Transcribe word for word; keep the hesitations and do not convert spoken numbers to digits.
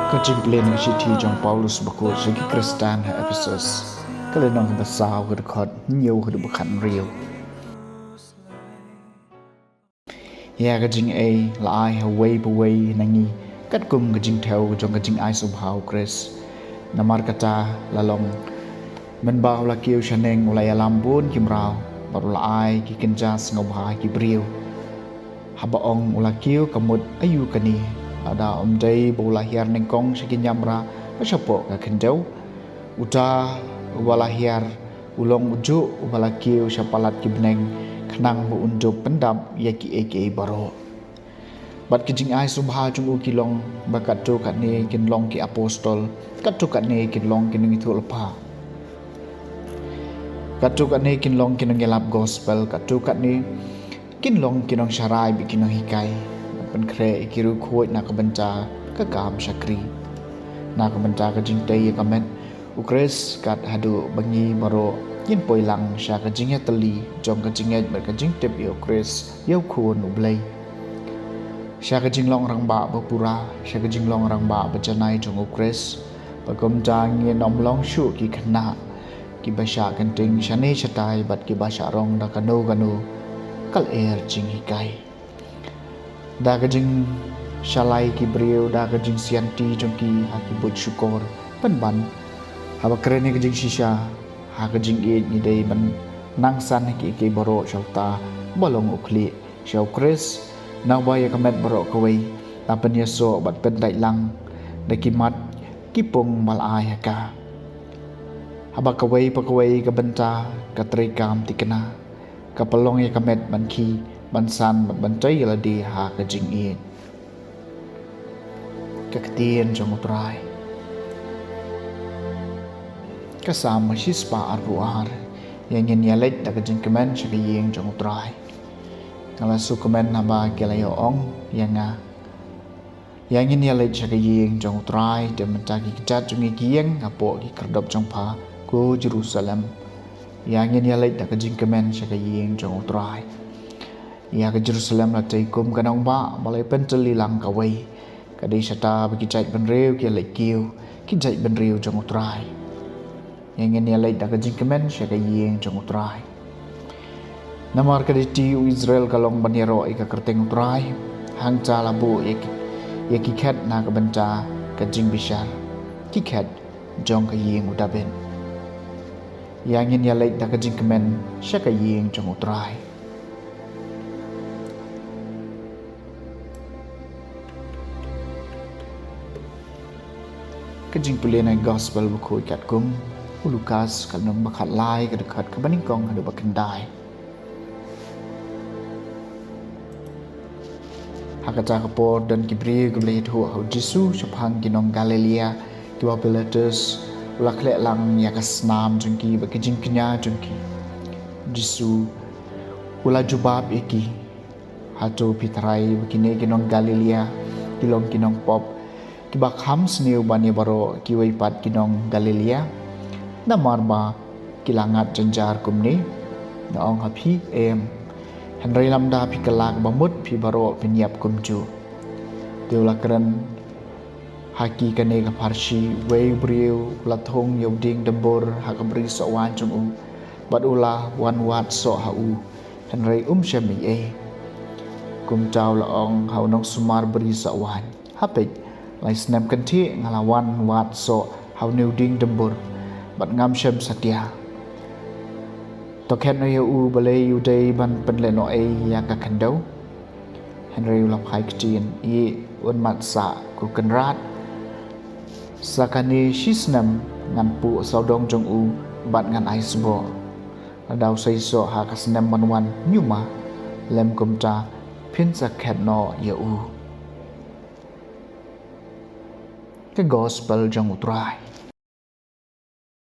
Ka jingpule na ka shithi jong u Paulus bakhuid sha ki Khristan ha Ephesus. Ka lynnong kaba saw, ka dkhot hynñiew haduh ba khathynriew. Ïa ka jingaiei la ai ha uwei pa uwei na ngi katkum ka jingthew jong ka jingai sngewbha u Khrist. Namar kata la long, mynba u la kiew shaneng u la ïalam bun ki mraw bad u la ai ki kynja sngewbha ha ki briew. Haba ong u la kiew, ka mut aïu kane? Lada ym dei ba u la hiar nyngkong sha ki niamra bad shapoh ka khyndew. Uta uba la hiar u long ujuh uba la kiew sha palat ki bneng, khnang ba un dup pyndap ïa kiei kiei baroh. Bad ki jingai sngewbha jong u ki long ba katto katne kin long ki apostol, katto katne kin long ki nongïathuhlypa, katto katne kin long ki nongïalap gospel, katto katne kin long ki nongsharai bad ki nonghikai, ban pynkhreh ïa ki riewkhuid na ka bynta ka kam shakri, na ka bynta ka jingtei ïa ka met u Khrist, kat haduh ba ngi baroh ngin poi lang sha ka jingïatylli jong ka jingngeit bad ka jingtip ïa u Khrist, ïa u Khun u Blei, sha ka jinglong rangbah ba pura, sha ka jinglong rangbah ba janai jong u Khrist. Ba kumta ngin ym long shuh ki khynnah kiba shah kynting shane shatai bad kiba shah rong da kano kano ka lyer jinghikai, da ka jingshalai ki briew, da ka jingsianti jong ki ha ki buit shukor. Pynban, haba kren ïa ka jingshisha, ha ka jingïeit ngi dei ban nang san ha kiei kiei baroh sha uta ba long u khlieh, sha u Khrist, naba ïa ka met baroh kawei la pynïasoh bad pyndait lang da ki mat ki pung ba la ai ha ka. Haba kawei pa kawei ka bynta ka treikam thikna, ka pynlong ïa ka met ban khie, ban san bad ban tei ïa lade ha ka jingïeit. Ka ktien jong u Trai. Ka Salm shispah arphew ar. Ïa ngin ïaleit da ka jingkmen sha ka ïing jong u Trai. Nga la shu kmen haba ki la ïa ong ïa nga, ïa ngin ïaleit sha ka ïing jong u Trai. Te mynta ki kjat jong ngi ki ïeng hapoh ki khyrdop jong pha, ko Jerusalem. Ïa ngin ïaleit da ka jingkmen sha ka ïing jong u Trai. Ïa ka Jerusalem la tei kum ka nongbah ba la pyntylli lang kawei. Ka dei shata ba ki jaitbynriew ki ïaleit kiew, ki jaitbynriew jong u Trai. Ïa ngin ïaleit da ka jingkmen sha ka ïing jong u Trai. Namar ka riti u Israel ka long ban ïaroh ïa ka kyrteng u Trai. Hangta la buh ïa ki, ïa ki khet na ka bynta ka jingbishar, ki khet jong ka ïing u David. Ïa ngin ïaleit da ka jingkmen sha ka ïing jong u Trai. Ka jingpule na ka Gospel bakhuid katkum u Lukas, ka lynnong ba khatlai, ka dkhot kaba nyngkong haduh ba khyndai. Ha kata ka por don ki briew kiba la ïathuh ha u Jisu shaphang ki nong Galilea, kiba u Pilatus u la khleh lang ïa ka snam jong ki bad ki jingkñia jong ki. U Jisu u la jubab ïa ki, hato phi tharai ba kine ki nong Galilea ki long ki nongpop kiba kham sniew ban ïa baroh kiwei pat ki nong Galilea? Namar ba ki la ngat jynjar kumne? Nga ong ha phi, em. Hynrei lymda phi kylla kaba mut, phi baroh phin ïap kumjuh. Te u la kren ha ki kane ka pharshi: Uwei u briew u la thung ïa u dieng dymbur ha ka bri sohwaiñ jong u bad u la wan wad soh ha u, hynrei um shym ei ei. Kumta u la ong ha u nongsumar bri sohwaiñ, ha peit, lai snem kynthih nga la wan wad soh ha une u dieng dymbur bad ngam shym satia. To khet noh ïa u, balei u dei ban pynlehnohei ïa ka khyndew? Hynrei u la phai ktien, ïeh, un mat sah, ko kynrad. Sa kane shi snem ngan puh sawdong jong u bad ngan ai sboh. Lada u sa ïasoh ha ka snem ban wan, ñiuma, lym kumta phin sa khet noh ïa u. Ka Gospel jong u Trai.